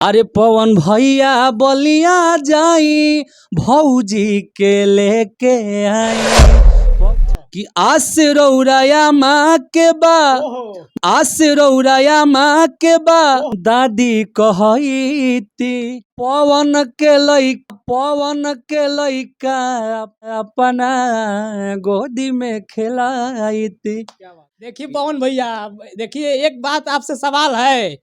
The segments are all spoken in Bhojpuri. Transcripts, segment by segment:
अरे पवन भैया बलिया जाई, भौजी के लेके आई कि आस रौराया माँ के बा, आस रौराया माँ के बा, दादी कहती पवन के लई, पवन के लइका अपना गोदी में खेलाईती। क्या बात। देखिए पवन भैया, देखिए एक बात आपसे सवाल है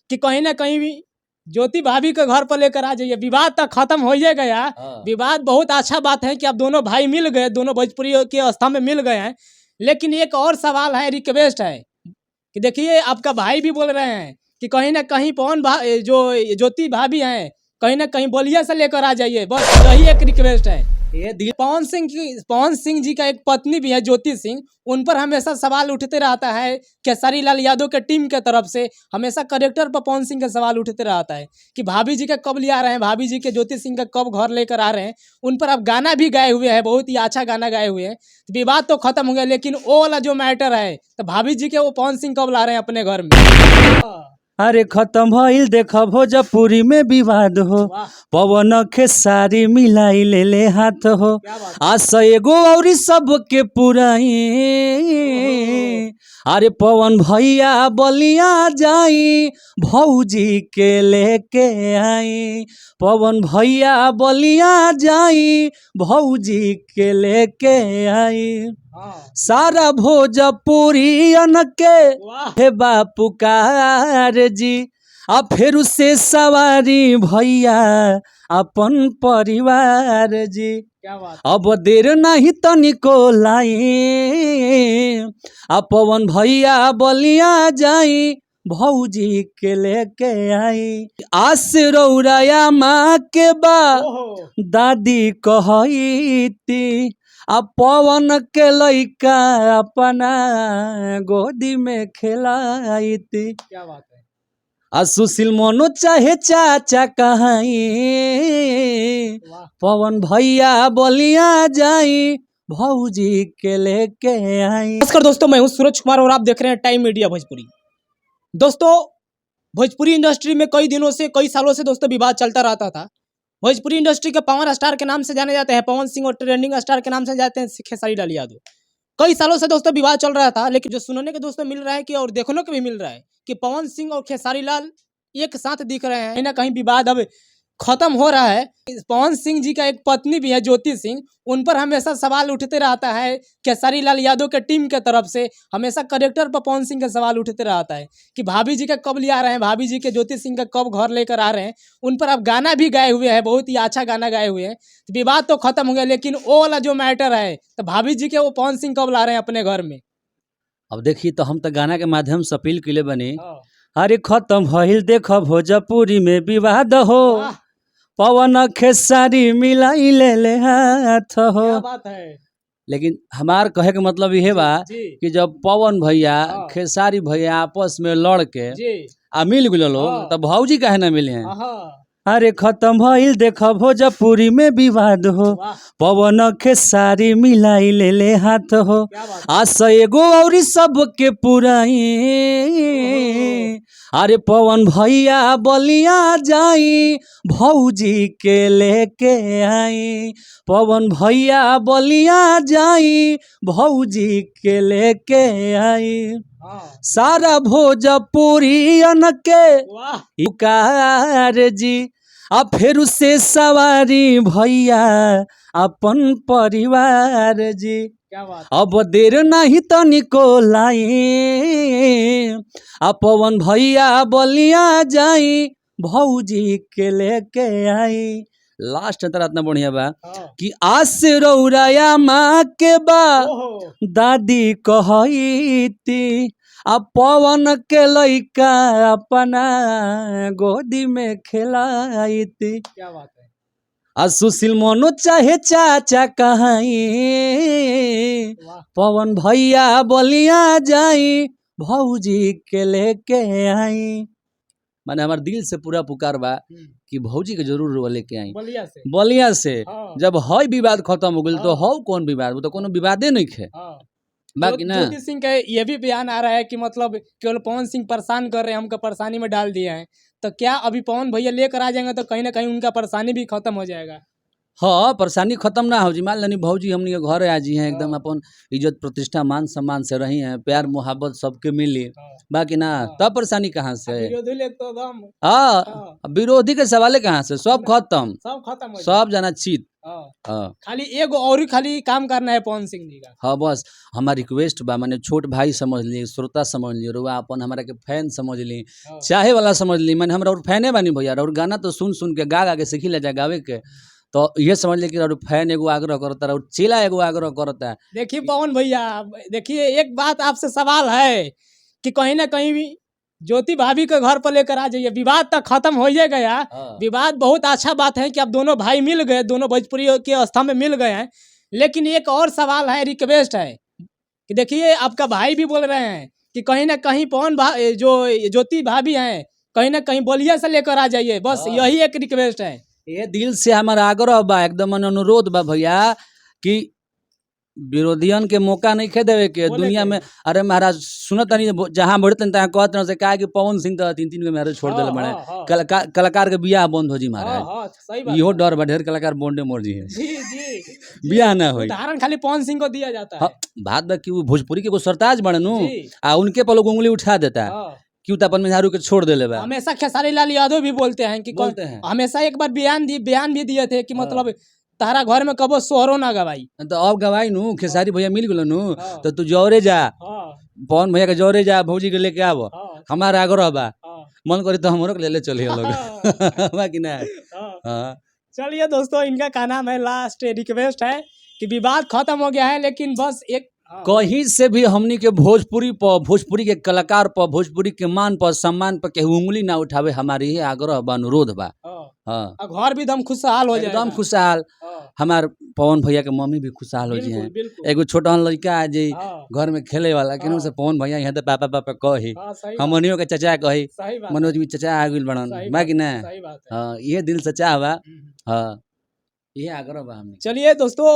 कि कहीं ना कहीं भी ज्योति भाभी के घर पर लेकर आ जाइए, विवाद तो खत्म हो ही गया। विवाद बहुत अच्छा बात है कि आप दोनों भाई मिल गए, दोनों भोजपुरी के अवस्था में मिल गए हैं। लेकिन एक और सवाल है, रिक्वेस्ट है कि देखिए आपका भाई भी बोल रहे हैं कि कहीं ना कहीं पवन जो ज्योति भाभी हैं कहीं ना कहीं बलिया से लेकर आ जाइए, बस यही एक रिक्वेस्ट है। ये दिल पवन सिंह जी का एक पत्नी भी है ज्योति सिंह, उन पर हमेशा सवाल उठते रहता है। खेसारी लाल यादव के टीम के तरफ से हमेशा करेक्टर पर पवन सिंह का सवाल उठते रहता है कि भाभी जी का कब ले आ रहे हैं, भाभी जी के ज्योति सिंह का कब घर लेकर आ रहे हैं। उन पर आप गाना भी गाए हुए हैं, बहुत ही अच्छा गाना गाए हुए हैं। तो विवाद तो खत्म हो गया, लेकिन वो वाला जो मैटर है तो भाभी जी के वो पवन सिंह कब ला रहे हैं अपने घर में। अरे खत्म भइल देख भोजपुरी में विवाद हो, वाह पवन खेसारी मिलाई ले ले हाथ हो, क्या बात। आस एगो औरी सबके पुराई। अरे पवन भैया बलिया जाई, भौजी के लेके आई, पवन भैया बलिया जाई, भौजी के लेके आई, हाँ। सारा भोजपुरी के वाह हे बापू कार जी, आ फिर से सवारी भैया अपन परिवार जी। क्या बात। अब देर नहीं तनिको लाई, आ पवन भैया बलिया जाई, भौजी के लेके आई, आस रौराया माँ के बा, दादी कहती आ पवन के लइका अपना गोदी में खेलाईती। क्या बात है। आ सुशील मनो चाहे चाचा कहाई, वाह पवन भैया बलिया जाई, भौजी के लेके आई। नमस्कार दोस्तों, मैं हूं सूरज कुमार और आप देख रहे हैं टाइम मीडिया भोजपुरी। दोस्तों भोजपुरी इंडस्ट्री में कई दिनों से, कई सालों से दोस्तों विवाद चलता रहता था। भोजपुरी इंडस्ट्री के पावर स्टार के नाम से जाने जाते हैं पवन सिंह और ट्रेंडिंग स्टार के नाम से जाते हैं खेसारी लाल यादव। कई सालों से दोस्तों विवाद चल रहा था, लेकिन जो सुनने के दोस्तों मिल रहा है कि और देखने को भी मिल रहा है कि पवन सिंह और खेसारी लाल एक साथ दिख रहे हैं। कहीं ना कहीं विवाद अब खत्म हो रहा है। पवन सिंह जी का एक पत्नी भी है ज्योति सिंह, उन पर हमेशा सवाल उठते रहता है। खेसारी लाल यादव के टीम के तरफ से हमेशा करेक्टर पर पवन सिंह का सवाल उठते रहता है कि भाभी जी का कब ले आ रहे हैं, भाभी जी के ज्योति सिंह का कब घर लेकर आ रहे हैं। उन पर आप गाना भी गाए हुए हैं, बहुत ही अच्छा गाना गाए हुए हैं। तो विवाद तो खत्म हो गया, लेकिन वो वाला जो मैटर है तो भाभी जी के वो पवन सिंह कब ला रहे हैं अपने घर में। अब देखी तो हम तो गाना के माध्यम से अपील के बनी। अरे खत्म भइल देख भोजपुरी में विवाद हो, वाह, पवन खेसारी मिलाई ले ले हाथ हो। क्या बात है। लेकिन हमार कहे के मतलब यह बा जी कि जब पवन भैया हाँ। खेसारी भैया आपस में लड़ के जी आ मिल गए लोग, हाँ। तो भौजी काहे ना मिले हैं। हाँ अरे खत्म भइल देख भोजपुरी में विवाद हो, वाह पवन खेसारी मिलाई ले ले हाथ हो, क्या बात। आस एगो औरी सबके पुराई। अरे पवन भैया बलिया जाई, भौजी के लेके आई, पवन भैया बलिया जाई, भौजी के लेके आई, हाँ सारा भोजपुरी के वाह कार जी, आ फिर से सवारी भैया अपन परिवार जी। क्या बात। अब देर नहीं तनिको लाई, आ पवन भैया बलिया जाई, भौजी के लेके आई। लास्ट अंतर इतना बढ़िया बा हाँ। कि आस रौराया माँ के बा, ओहो, दादी कहती आ पवन के लइका अपना गोदी में खेलाईती। क्या बात है। आ सुशील मनो चाहे चाचा कहाई, वाह पवन भैया बलिया जाई, भौजी के लेके आई। माने हमार दिल से पूरा पुकार बा कि भौजी के जरूर रुआ लेके आई बलिया से। बलिया से। हाँ, जब हई विवाद खत्म हो गइल तो हाँ। हौ कौन विवाद, वो तो कोनो विवादे नहीं खे। हाँ। बाकी ना। ज्योति सिंह का ये भी बयान आ रहा है कि मतलब केवल पवन सिंह परेशान कर रहे हैं, हमको परेशानी में डाल दिए हैं। तो क्या अभी पवन भैया लेकर आ जाएंगे तो कहीं ना कहीं उनका परेशानी भी खत्म हो जाएगा? हाँ, परेशानी खत्म ना हो जी। मान लेनी भौजी हमनी के घरे आ जी हैं, एकदम हाँ। अपन इज्जत प्रतिष्ठा मान सम्मान से रही हैं, प्यार मोहब्बत सबके मिली। हाँ। बाकी ना। हाँ। तब परेशानी कहाँ से? विरोधी लोग तो एकदम हाँ। हाँ, विरोधी के सवाले कहाँ से? सब खत्म। सब खत्म हो जाए। सब जना चीत। हाँ। हाँ। खाली एगो और ही खाली काम करना है पवन सिंह जी का। हाँ, बस हमार रिक्वेस्ट बा, माने छोट भाई समझ ली, श्रोता समझ ली, रुआ अपन हमारा के फैन समझ ली, चाहे वाला समझ ली, माने हमरा और फैने बानी भैया और गाना तो सुन सुन के गा गा के सीखी ले जा गावे के, तो ये समझ ली कि और फैन एगो आग्रह करता और चेला एगो आग्रह करता। देखिए पवन भैया, देखिए एक बात आपसे सवाल है कि कहीं ना कहीं भी ज्योति भाभी के घर पर लेकर आ जाइए, विवाद तो खत्म हो ही गया। विवाद बहुत अच्छा बात है कि आप दोनों भाई मिल गए, दोनों भोजपुरी के स्तंभ में मिल गए हैं। लेकिन एक और सवाल है, रिक्वेस्ट है कि देखिए आपका भाई भी बोल रहे हैं कि कहीं ना कहीं पवन जो ज्योति भाभी हैं, कहीं ना कहीं बलिया से लेकर आ जाइए, बस। यही एक रिक्वेस्ट है। ये दिल से हमारा आग्रह बा, एकदम मन अनुरोध बा भैया कि विरोधियन के मौका नहीं खे देवे के बोले दुनिया के। में। अरे महाराज, सुनत तनी जहाँ बढ़तन तहाँ कहत से कहा कि पवन सिंह तो तीन तीन गो महाराज छोड़ देले बड़े। कलाकार के बियाह बंद हो जी महाराज। हाँ, सही बात इहो है। डर बा, ढेर कलाकार बॉन्डे मर जी। जी जी बियाह ना होई। उदाहरण खाली पवन सिंह को दिया जाता है। हाँ, बात बा कि वो भोजपुरी के एगो सरताज बड़े नु। आ उनके पर लोग उंगली उठा देता क्यों तो अपन मेहरारू के छोड़ देले बा। हमेशा खेसारी लाल यादव भी बोलते हैं कि बोलते हैं। हमेशा एक बार बयान भी दिए थे कि मतलब तारा घर में कबो सोहरो ना गवाई। तो अब गवाई नु, खेसारी भैया मिल गेलो नु। तो तू जौरे जा, पवन भैया के जौरे जा, भौजी के लेके आबो। हमारा आग्रह बा। मन करी तो हमरो के ले ले चलिए लोग, बाकी ना। हाँ। चलिए दोस्तों, इनका का नाम है, लास्ट रिक्वेस्ट है कि विवाद खत्म हो गया है, लेकिन बस एक कहीं से भी हमनी के भोजपुरी पर, भोजपुरी के कलाकार पर, भोजपुरी के मान पर, सम्मान पर केहू उंगली ना उठावे, हमारी ये आग्रह बा, अनुरोध बा। हाँ। और घर भी एकदम खुशहाल हो जाएगा। एकदम खुशहाल। हमार पवन भैया के मम्मी भी खुशहाल हो जी हैं। एगो छोटहन लड़का है जी घर में खेले वाला केनहू से पवन भैया यहाँ तो पापा पापा कही, हाँ, सही बात, हमनियों के चचा कही, सही बात, मनोज भी चचा आ गइल बड़न। सही बा कि ना? सही बात है। हाँ, ये दिल से चाह बा। हाँ, ये आग्रह बा हमनी। चलिए दोस्तों,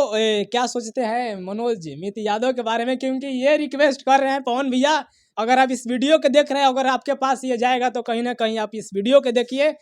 क्या सोचते हैं मनोज मित यादव के बारे में, क्योंकि ये रिक्वेस्ट कर रहे हैं पवन भैया, अगर आप इस वीडियो को देख रहे हैं, अगर आपके पास ये जाएगा तो कहीं ना कहीं आप इस वीडियो को देखिए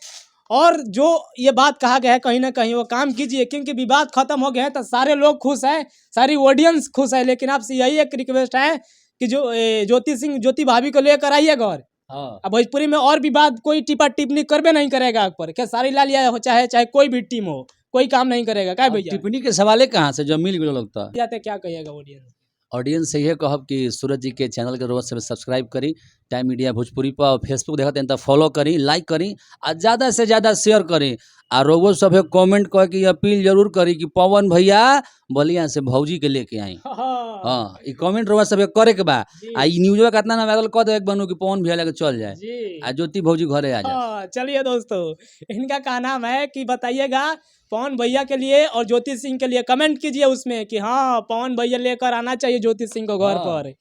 और जो ये बात कहा गया है कहीं ना कहीं वो काम कीजिए, क्योंकि विवाद खत्म हो गया है तो सारे लोग खुश हैं, सारी ऑडियंस खुश है। लेकिन आपसे यही एक रिक्वेस्ट है कि जो ज्योति सिंह, ज्योति भाभी को लेकर आइए घर। अब भोजपुरी में और विवाद कोई टिप्पा टिप्पणी करबे नहीं करेगा आप पर, खेसारी लाल या हो चाहे चाहे कोई भी टीम हो, कोई काम नहीं करेगा क्या भैया? टिप्पणी के सवाले कहाँ से जब मिल गए लोग तो जाते, क्या कहिएगा ऑडियंस? ऑडियंस से ये कहब कि सूरज जी के चैनल के रोज से सब्सक्राइब करी टाइम मीडिया भोजपुरी पर, और फेसबुक देखते हैं तो फॉलो करी, लाइक करी आ ज़्यादा से ज़्यादा शेयर करी आ रोगो सभे कमेंट कर के अपील जरूर करी कि पवन भैया बलिया से भौजी के लेके आई। हाँ, ई कमेंट रोवा सभे करे के बा। आ ई न्यूजवा कितना ना वायरल कर दे एक बनू कि पवन भैया लेके चल जाए आ ज्योति भौजी घरे आ जाए। हाँ, चलिए दोस्तों, इनका का नाम है कि बताइएगा पवन भैया के लिए और ज्योति सिंह के लिए कमेंट कीजिए उसमें कि हाँ, पवन भैया लेकर आना चाहिए ज्योति सिंह को घर पर,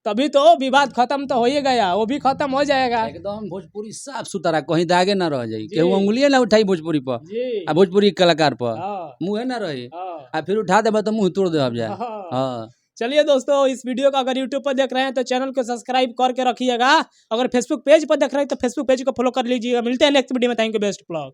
तभी तो विवाद खत्म तो हो ही गया, वो भी खत्म हो जाएगा। एकदम भोजपुरी साफ सुथरा, कहीं दागे ना रह जाई, केहू उंगलिए ना उठाई भोजपुरी पर आ भोजपुरी कलाकार पर मुँहे ना रही। आ फिर उठा देबा तो मुंह तोड़ देब जाए। हाँ। चलिए दोस्तों, इस वीडियो को अगर यूट्यूब पर देख रहे हैं तो चैनल को सब्सक्राइब करके रखिएगा, अगर फेसबुक पेज पर देख रहे हैं तो फेसबुक पेज को फॉलो कर लीजिएगा। मिलते हैं नेक्स्ट वीडियो में, thank you, best blog.